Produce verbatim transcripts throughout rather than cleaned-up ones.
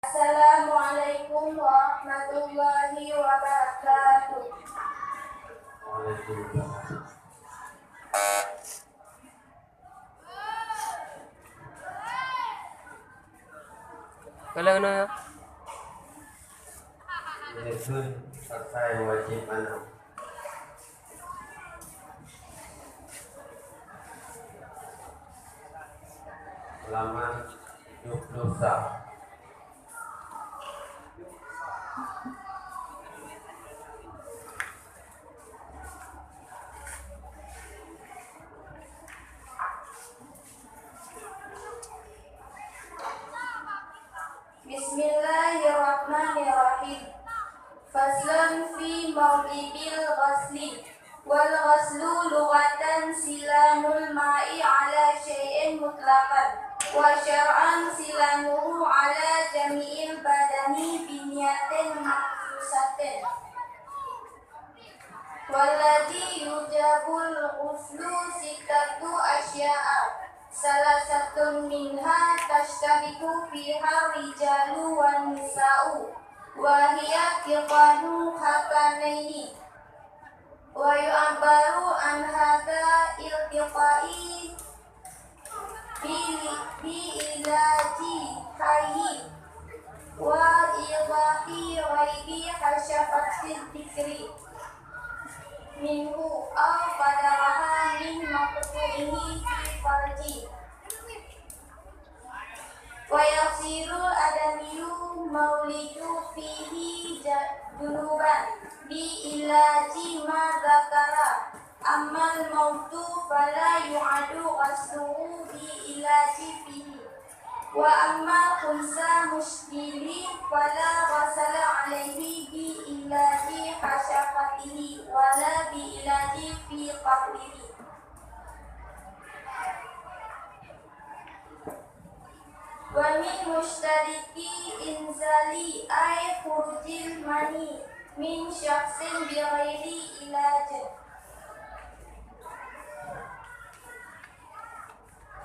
Assalamualaikum warahmatullahi wabarakatuh. Waalaikumsalam. Kalau kena ya. Menyusun pasal wajib mana? Halaman tujuh puluh sa. Bismillahirrahmanirrahim. Faslun fi maujibil ghusli. Wal ghuslu lughatan silanul ma'i ala syai'in mutlaqan, wa syar'an silanuhu ala jami'il badani biniyatin makhsusatin. Walladzi yujabul ghuslu sittatu asya'a, salasatun minha tashtariku fiha rijalu wan nisa'u, wa hiya tiqanu khatanaini. Wa yu'abbaru an hadza iltiqa'i bi, bi ilaji hayyi wa idahi ghaibi hasyafatil dzikri minhu aw qadaraha min maqtu'ihi fi farji. Wa yasirul adamiyyu maulidu fihi ja-, junuban bi ilaji ma dzakara. Ammal mautu fala yu'adu ghasluhu bi ilaji fihi. Wa ammal khunsa musykili fala ghasala alaihi bi ilaji hasyafatihi wala bi ilaji fi qabrihi. Wa min musytariki inzali ay khurujil mani min syakhsin bi ghairi ilaj.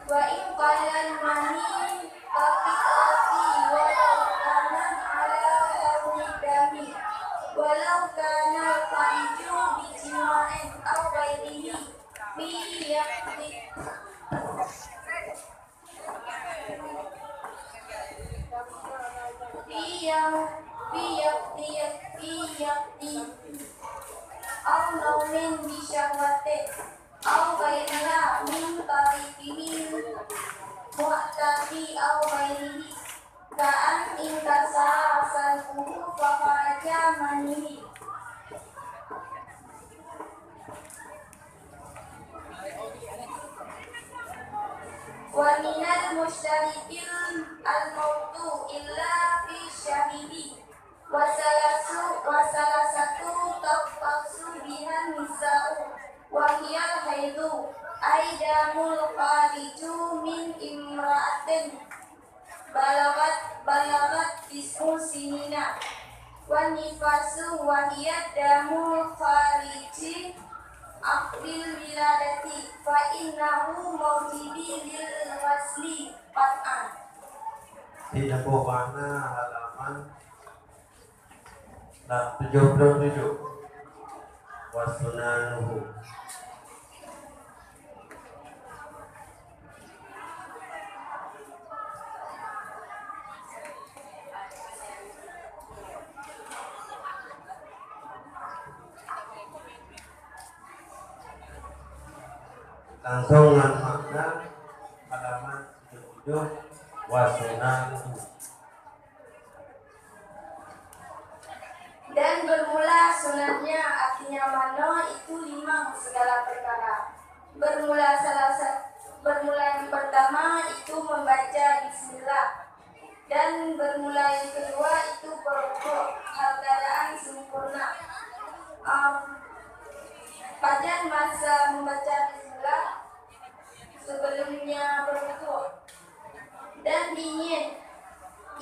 Wa in qalal mani qafiqati walau kana ala launi dami walau kana khariju bi jima'in aw ghairihi fi yaqdi Fi yau-, fi yaqdi, fi yaqdi, aw naumin bi syahwatin, aw ghairiha min tariqihil mu'tadi aw ghairihi, ka an inkasara salbuhu fa kharaja manihi. Wa minal musytarikil al-mautu illa fi syahidi. Wa salasu, wa salasatu takhtassu bihan nisa'u. Wa hiyal haidu, ay damul khariju min imra'atin. Balagat, balagat tis'u sinina. Wan nifasu wa hiya damul khariji aqbil wiladati, fa innahu maujibi lil ghasli qat'an. Di Abu Makna halaman Nah, tujuh puluh tujuh. Wa sunanuhu. Langsung ngon makna halaman tujuh puluh tujuh, wa sunanuhu. Dan bermula sunatnya, artinya manoe itu limang segala perkara. Bermula salah sa-, bermula yang pertama itu membaca bismillah. Dan bermula yang kedua itu berwudu hal keadaan sempurna. Am, pajan masa membaca bismillah sebelumnya berwudu. Dan diniat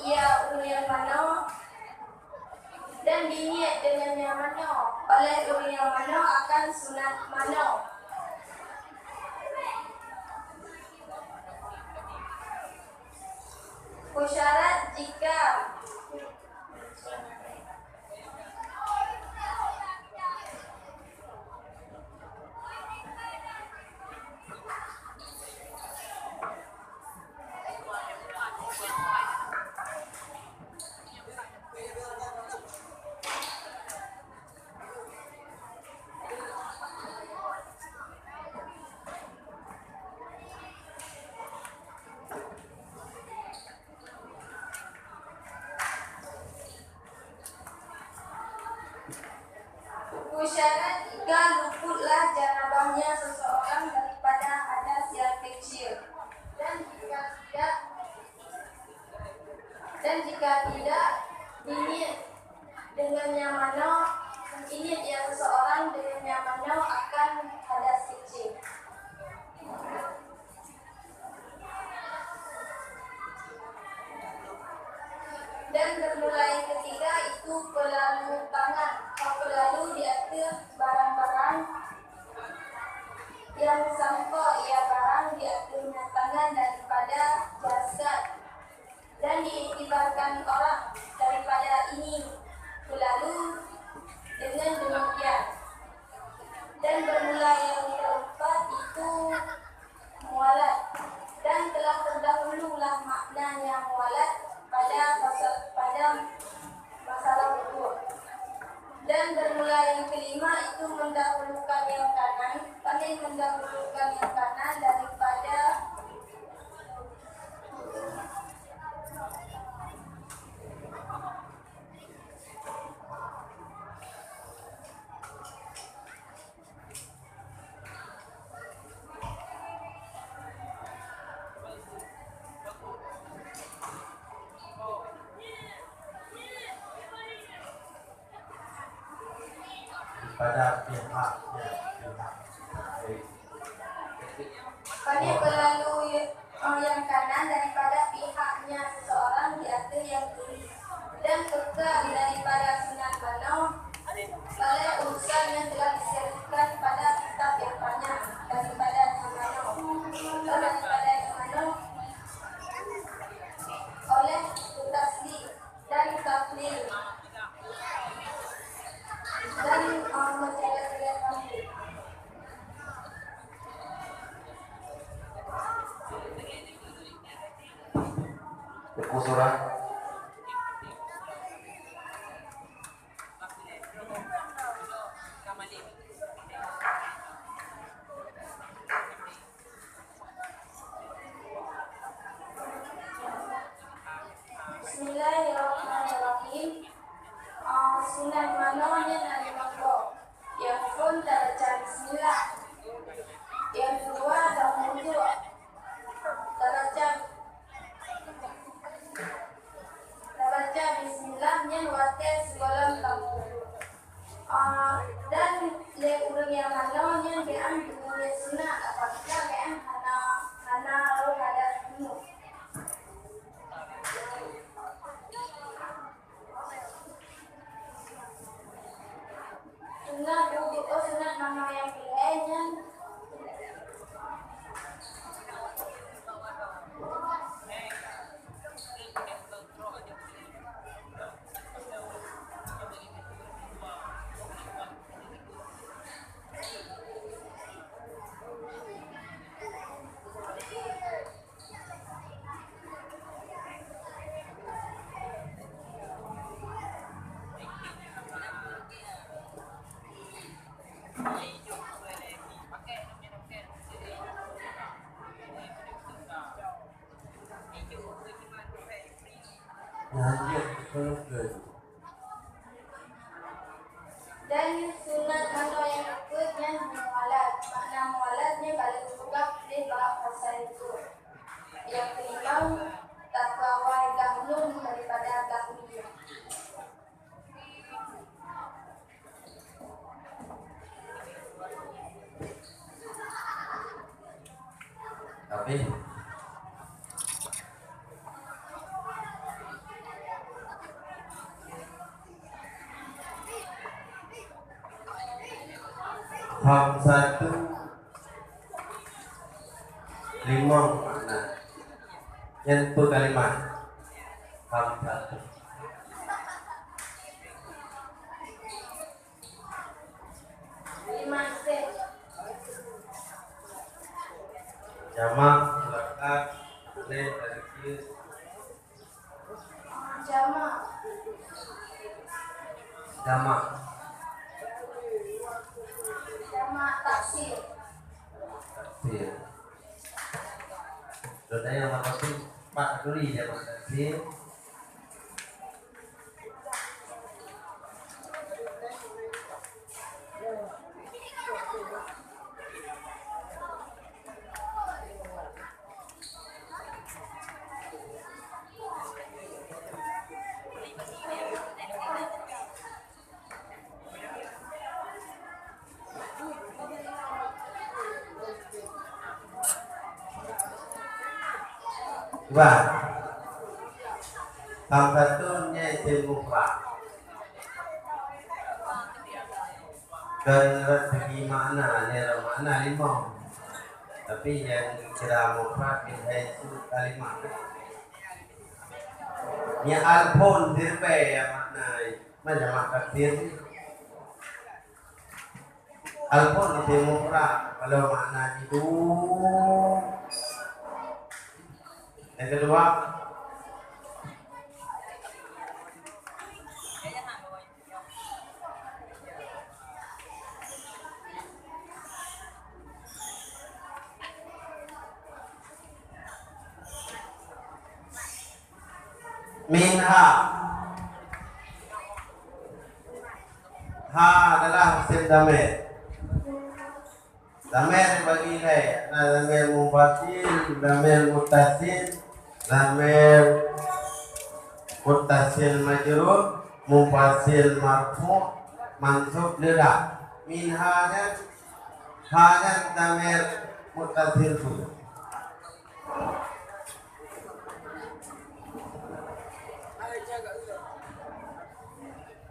ia ureuëng nyang manoe, dan diniat deungon nyang manoe oleh ureuëng nyang manoe akan sunat manoe. Bersyarat jika Bersyarat jika luputlah janabahnya seseorang daripada hadas yang kecil, dan jika tidak, dan jika tidak, ini dengan yang mana, ini dia seseorang dengan yang mana akan hadas kecil. Dan bermula yang ketiga itu pelalu tangan, atau pelalu di atas barang-barang yang sampai ia barang di atasnya tangan daripada jasad, dan diiktibarkan orang daripada ini pelalu dengan demikian. Dan bermula yang keempat itu mualat, dan telah terdahululah maknanya mualat pada pasal, pada masalah wudu. Dan bermula yang kelima itu mendahulukan yang kanan, paling mendahulukan yang kanan daripada Pada pihak yang, pihak. Pada pelalu, eh, yang kanan daripada pihaknya seseorang di atas yang kiri, dan kekal daripada sunat manoh oleh urusan yang telah disebutkan pada kitab yang panjang daripada yang manoh, daripada yang manoh oleh taslim dan taklil dan, uh, menjaga-jaga kambing. Teungku Surah. Bismillahirrahmanirrahim. Ah, sunat manoh nyan ada lima goe. Nyang phôn tabaca bismillah. Nyang keudua tamujuk. Tabaca, tabaca bismillah nyan watèe sigohlom tamujuk. Ah, dan lé ureueng nyang manoh nyan geuanggeuet sunat apabila geuanggeuet hana, hana rôh hadas junub. Sunat wudu, oh, sunat manoh nyang keulhèe nyan. Dan sunat manoh nyang keupeuet nyan mualat. Makna mualat nyan ka lheueh peugah lé bak pasal nyoe. Nyang keulimong, tapeugawai gahlom daripada gahlom. Habis. Hamzatu limong makna. Nyan peue kalimat? Jamak, mulakat, tuléh, tarkib. Jamak. Jamak. Jamak taksir. Taksir. Contohnya, apa sih? Pak Duri jamak taksir. Bah, salah satu nyan isim mufrad. Kon rot segi makna, nyan rot makna limong. Tapi nyang kira mufrad min haitsu kalimat. Nyan alfun siribèe nyang makna, macam mana tafsir? Alfun isim mufrad, kalau makna itu. Yang kedua, minha. Ha adalah isim damir. Damir dibagi lé, na damir munfasil, damir muttasil, damir muttasil majrur, munfasil marfu', mansub lila. Minha nyan, ha nyan damir muttasil tu.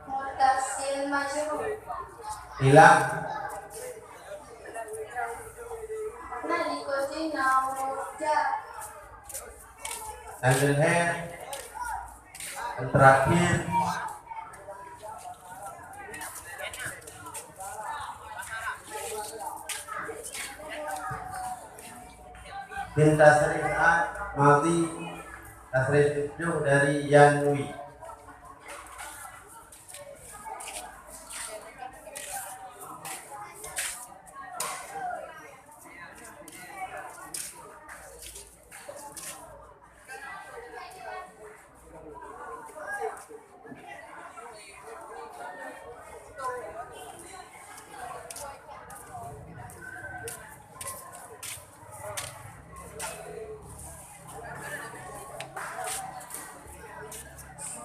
Muttasil majrur. Hilang. Nah, di kota na wujud. Tanggal hai. Yang terakhir. Min tasrif a, madhi tasrif tujuh dari yanwi.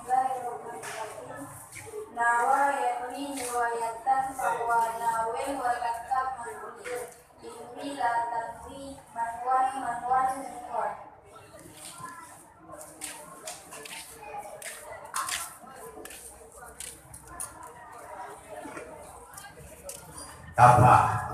Bismillahirrahmanirrahim. Nawa yanwi niwayatan, fahuwa nawin wa lakab manqulin. Inwi la tanwi, manwan, manwan, minwan. Kafa.